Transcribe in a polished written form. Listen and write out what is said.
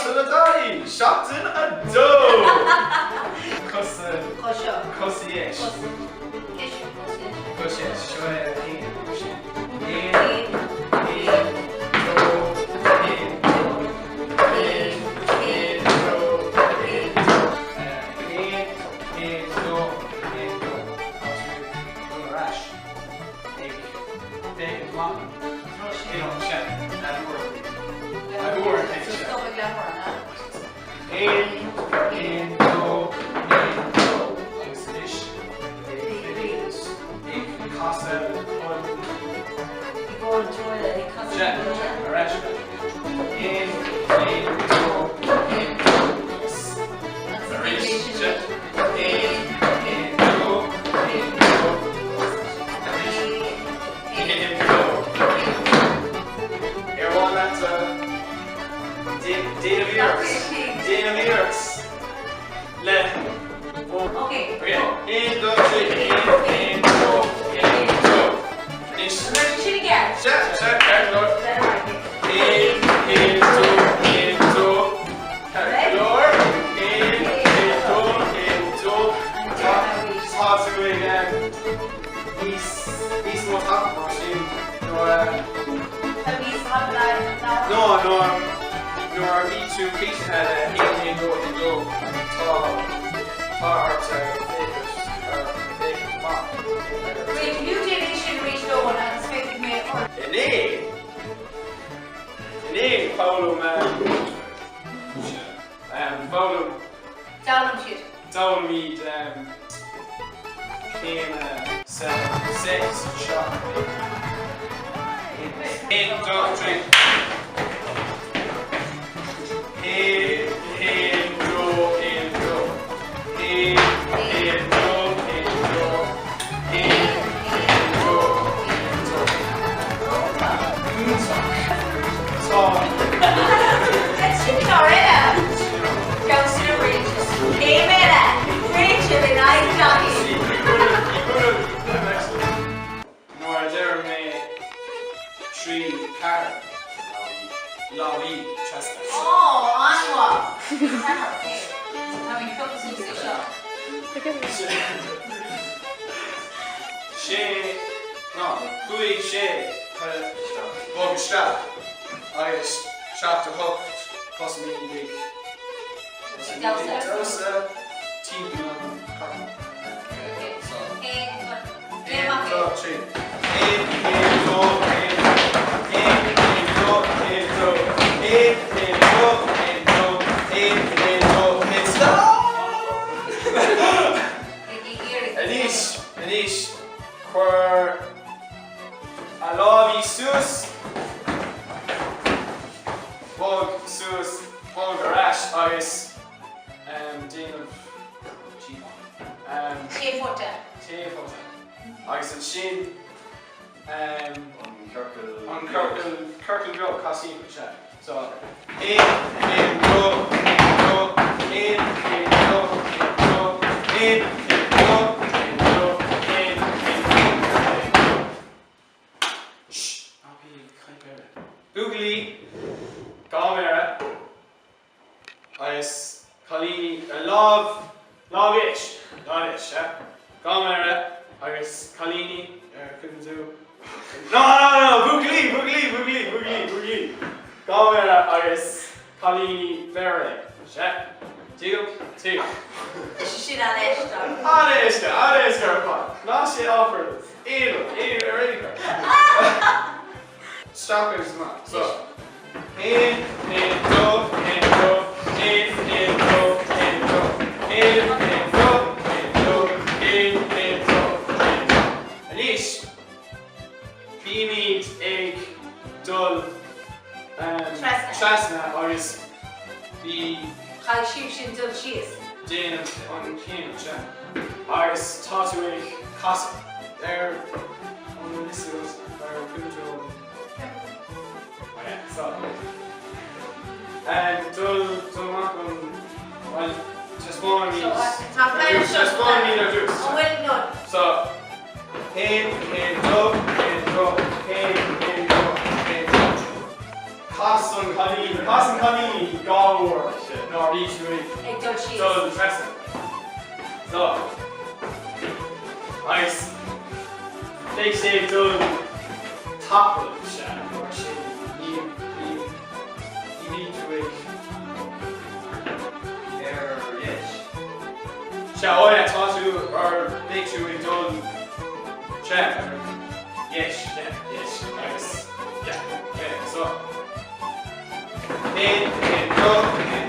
Damhsa le Daithí, Seachtain 2! Cosa. Cosa. Cosa dheis. Cosa. Ceist cosa dheis. Cosa dheis. Seo é a haon. Sin. Aon. Aon. Dó. Aon. Aon. Aon. Dó. Aon. Dó. Aon. Aon. Dó. Aon. Dó. Tá tú ag dul ar ais. Ag féachaint amach. Ar mhaith leat déanamh iarracht? Déanamh iarracht le. Ok. 1, 2, 3, 1, 1, 2, 1, 2. Anois. An raibh sé sin i gceart? Sea, sea, ceart go leor. 1, 1, 2, 1, 2. Ceart go leor. 1, 1, 2, 1, 2. Tá tú ag. Níos, níos mó tapa mar sin nuair a. Tá níos tapa ná. No, nuair, nuair a bhí tú críochnaithe le haon haon dó haon dó tá, tá ort féachaint ar, féachaint amach ar. Wait, can you déan é sin arís Eoin agus féachfaidh mé ort. Inné, inné foghlaim mé, foghlaim. D'fhoghlaim siad. D'fhoghlaimid céim 6, 7, 1, 2, 3. 1, 1, 2, 1, 2. 1, 1, 2, 1, 2. 1, 1, 2, 1, 2. Iontach. Tá. Sin eile. Damhsa na Réilte. Céim eile, Réilte in aghaidh Daithí. Nuair a deir mé 3, 4, lámhaí trasna. Ó, an-mhaith. 4, ok. So tá mé ag piocadh suas é seo. Sé, no, 5, 6, bog isteach agus 7, 8, tosaímid ag damhsa timpeall an chorp. So, 1, 2, 3. 1, 1, 2, 1, 2. 1, 1, 2, 1, 2. 1, 1, 2, 1, 2. 1, 1, 2, 1, Stop! Anois, anois, cuir a lámhaí suas. Bog suas, bog ar ais agus déanamh Tae-phota. Tae-phota. Agus ansin An ciorcal An ciorcal, ciorcal beag, cas timpeall, sea. So, aon, aon, dó, aon, dó, aon, aon, dó, aon, dó, aon, aon, dó, aon, dó, aon, aon, dó, aon, dó. Shh! Ná bí ag caint Béarla. Buachaillí, dhá méara agus cailíní ar lámh, lámh dheis, lámh dheis, sea. Dhá méara agus cailíní ar cuimhin tú? No, no, no, buachaillí, buachaillí, buachaillí, buachaillí, buachaillí. Dhá méara agus cailíní méara, sea. Tuigim, tuigim. Tá sé sin an-aisteach. An-éasca, an-éasca ar fad. Ná sé áfar duit. Aon rud, aon ar aon chor. Stop agus amach. So, aon, aon, dó, aon, dó, aon, aon, dó, aon, dó, aon, aon, dó, aon, dó, aon, aon, dó, aon, dó. Anois, bímid ag dul Trasna. trasna agus bí. Caithfidh sibh sin dul síos. Déanamh an chéim seo agus tá tú ag casadh ar an liosta ar cuimhin tú an Oh yeah, so dul dul amach an bhuel taispeánfaimid So tá plean seo taispeánfaimid ar dtús. An bhfuil nó So haon haon dó haon dó haon haon dó haon dó. Cas an cailín, cas an cailín dhá uair nuair a bhí tú ag dul síos. Dul trasna. So, agus beidh sé ag dul tapa, sea, mar sin ní, ní, ní bhíonn tú ag. Ar dheis. Sea, oh yeah, tá tú, or beidh tú ag dul, sea, ar dheis, yeah, dheis, agus, yeah, okay, so. 1, 1, 2, 1.